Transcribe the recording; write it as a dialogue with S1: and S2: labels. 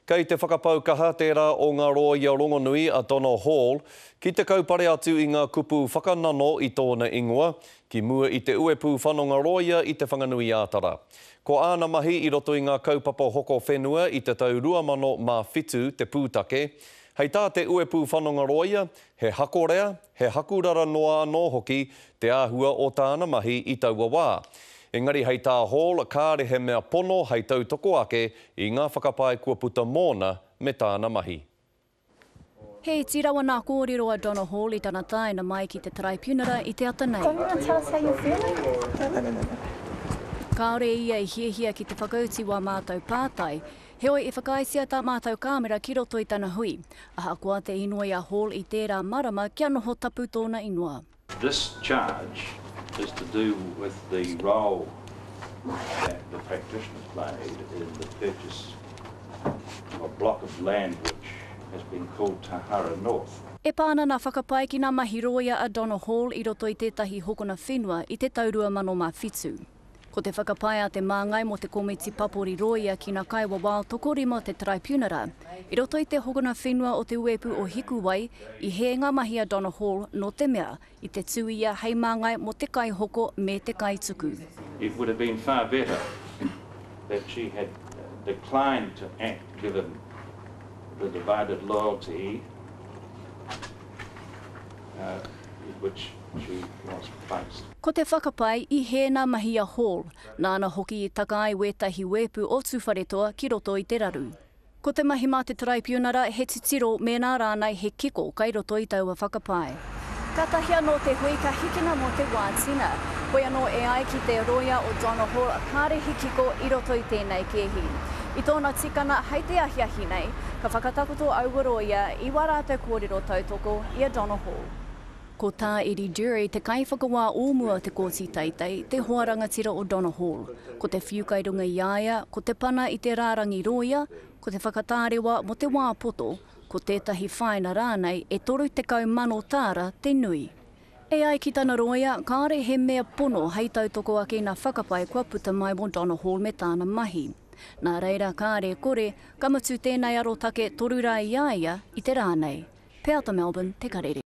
S1: Kei te whakapau kaha tērā o ngā rōia rongonui a Donna Hall ki te kaupare atu i ngā kupu whakanano i tōna ingoa ki mua i te uepū whanonga rōia i Te Whanganui-ā-Tara. Ko āna mahi i roto i ngā kaupapa hoko whenua i te tau 2000 mā whitu te pūtake. Hei tā te uepū whanonga rōia, he hakorea, he hakurara noa anō hoki te āhua o tāna mahi i taua wā. Engari hei tā Hall, kāre he mea pono hei tautoko ake i ngā whakapae kua puta mōna me tāna mahi.
S2: He iti rawa nā kōrero a Donna Hall i tana taena mai ki te taraipiunara i te ata nei. Kāore ia i hiahia ki te whakautu wā mātou pātai, Heoi, i whakaaetia tā mātou kāmera ki roto i tana hui, ahakoa te inoi a Hall i tērā marama kia noho tapu tōna ingoa.
S3: This charge is to do with the role that the practitioner played in the purchase of a block of land which has been called Tahara North.
S2: E pā ana nā whakapae ki nā mahi rōia a Donna Hall i roto i tētahi hokona whenua i te tau 2007. Ko te whakapae a te māngai mō te komiti papori rōia ki ngā kaiwawao tokorima o te Taraipiunara, i roto i te hokona whenua o te uepu o Hikuwai, i hē ngā mahi a Donna Hall nō te mea, i te tū ia hei māngai mō te kaihoko me te kaituku.
S3: It would have been far better that she had declined to act given the divided loyalty in which she was placed.
S2: Ko te whakapae, i hē nā mahi a Hall, nāna hoki i taka ai wētahi wēpu o Tūwharetoa ki roto i te raru. Ko te mahi mā te Taraipiunara he titiro mēnā rānei he kiko kai roto i taua whakapae. Kātahi anō te hui ka hikina mō te wā tina. Hoi anō e ai ki te rōia o Donna Hall kāre he kiko i roto i tēnei kēhi. I tōna tikana hei te ahiahi nei, ka whakatakoto aua rōia i wā rātou kōrero tautoko i a Donna Hall. Ko Tā Eddie Durie, te kaiwhakawā o mua o te Kōti Teitei, te hoa rangatira o Donna Hall. Ko te whiu kai runga i a ia, ko te pana i te rārangi rōia, ko te whakatārewa mō te wā poto, ko tētahi whāina rānei e 30,000 tāra te nui. E ai ki tana rōia, kāore he mea pono hei tautoko ake i ngā whakapae kua puta mai mō Donna Hall me tāna mahi. Nā reira, kāre e kore, ka mutu tēnei arotake toru rā i a ia i te rā nei. Peata Melbourne, Te Karere.